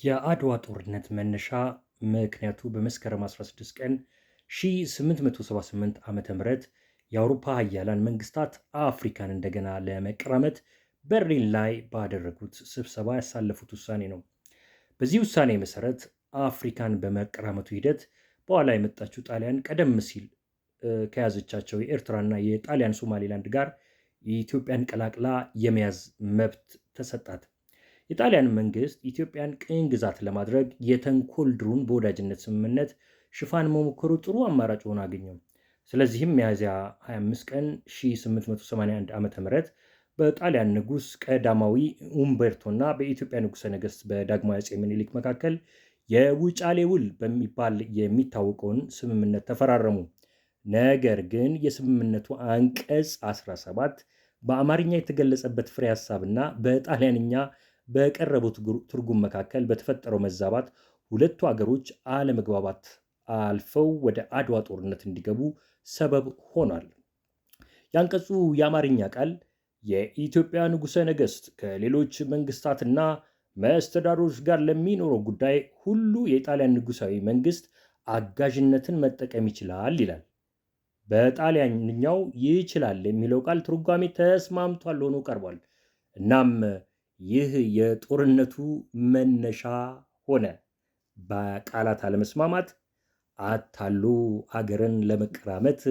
የአድዋ ጦርነት መነሻ ምክንያቱ በመስከረም 16 ቀን 1878 ዓ ም የአውሮፓ ሀያላን መንግስታት አፍሪካን እንደገና ለመቀራመት በርሊን ላይ ባደረጉት ስብሰባ ያሳለፉት ውሳኔ ነው። በዚህ ውሳኔ መሰረት አፍሪካን በመቀራመቱ ሂደት በኋላ የመጣችው ጣሊያን ቀደም ሲል ከያዘቻቸው የኤርትራና የጣሊያን ሶማሌላንድ ጋር የኢትዮጵያን ቀላቅላ የመያዝ መብት ተሰጣት። የጣሊያን መንግስት ኢትዮጵያን ቅኝ ግዛት ለማድረግ የተንኮል ድሩን በወዳጅነት ስምምነት ሽፋን መሞከሩ ጥሩ አማራጭ ሆኖ አገኘው። ስለዚህም ሚያዝያ 25 ቀን 1881 ዓ ም በጣሊያን ንጉሥ ቀዳማዊ ኡምቤርቶና በኢትዮጵያ ንጉሠ ነገሥት በዳግማዊ አፄ ምኒልክ መካከል የውጫሌ ውል በሚባል የሚታወቀውን ስምምነት ተፈራረሙ። ነገር ግን የስምምነቱ አንቀጽ 17 በአማርኛ የተገለጸበት ፍሬ ሀሳብና በጣሊያንኛ በቀረበው ትርጉም መካከል በተፈጠረው መዛባት ሁለቱ አገሮች አለመግባባት አልፈው ወደ አድዋ ጦርነት እንዲገቡ ሰበብ ሆኗል። የአንቀጹ የአማርኛ ቃል የኢትዮጵያ ንጉሠ ነገሥት ከሌሎች መንግስታትና መስተዳድሮች ጋር ለሚኖረው ጉዳይ ሁሉ የጣሊያን ንጉሣዊ መንግስት አጋዥነትን መጠቀም ይችላል ይላል። በጣሊያንኛው ይችላል የሚለው ቃል ትርጓሜ ተስማምቷል ሆኖ ቀርቧል። እናም ይህ የጦርነቱ መነሻ ሆነ። በቃላት አለመስማማት አታሎ አገርን ለመቀራመት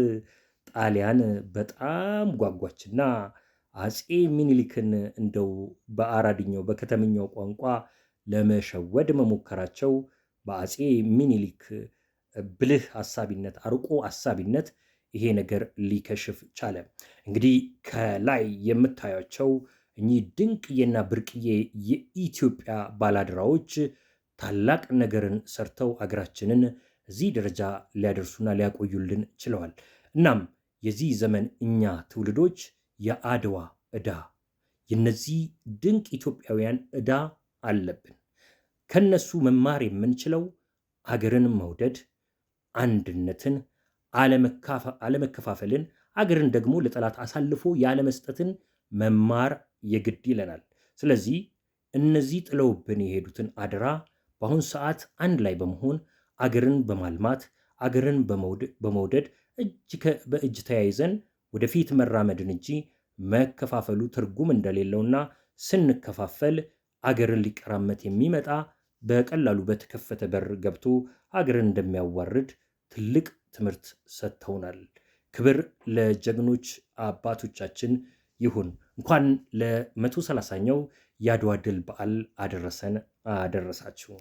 ጣሊያን በጣም ጓጓችና አፄ ሚኒሊክን እንደው በአራድኛው በከተመኛው ቋንቋ ለመሸወድ መሞከራቸው በአፄ ሚኒሊክ ብልህ አሳቢነት፣ አርቆ አሳቢነት ይሄ ነገር ሊከሽፍ ቻለ። እንግዲህ ከላይ የምታያቸው እኚህ ድንቅዬና ብርቅዬ የኢትዮጵያ ባላደራዎች ታላቅ ነገርን ሰርተው አገራችንን እዚህ ደረጃ ሊያደርሱና ሊያቆዩልን ችለዋል። እናም የዚህ ዘመን እኛ ትውልዶች የአድዋ ዕዳ፣ የነዚህ ድንቅ ኢትዮጵያውያን ዕዳ አለብን። ከነሱ መማር የምንችለው አገርን መውደድ፣ አንድነትን፣ አለመከፋፈልን፣ አገርን ደግሞ ለጠላት አሳልፎ ያለመስጠትን መማር የግድ ይለናል። ስለዚህ እነዚህ ጥለውብን የሄዱትን አደራ በአሁን ሰዓት አንድ ላይ በመሆን አገርን በማልማት፣ አገርን በመውደድ እጅ በእጅ ተያይዘን ወደፊት መራመድን እንጂ መከፋፈሉ ትርጉም እንደሌለውና ስንከፋፈል አገርን ሊቀራመት የሚመጣ በቀላሉ በተከፈተ በር ገብቶ አገርን እንደሚያዋርድ ትልቅ ትምህርት ሰጥተውናል። ክብር ለጀግኖች አባቶቻችን ይሁን። እንኳን ለ130ኛው የአድዋ ድል በዓል አደረሰን አደረሳችሁ።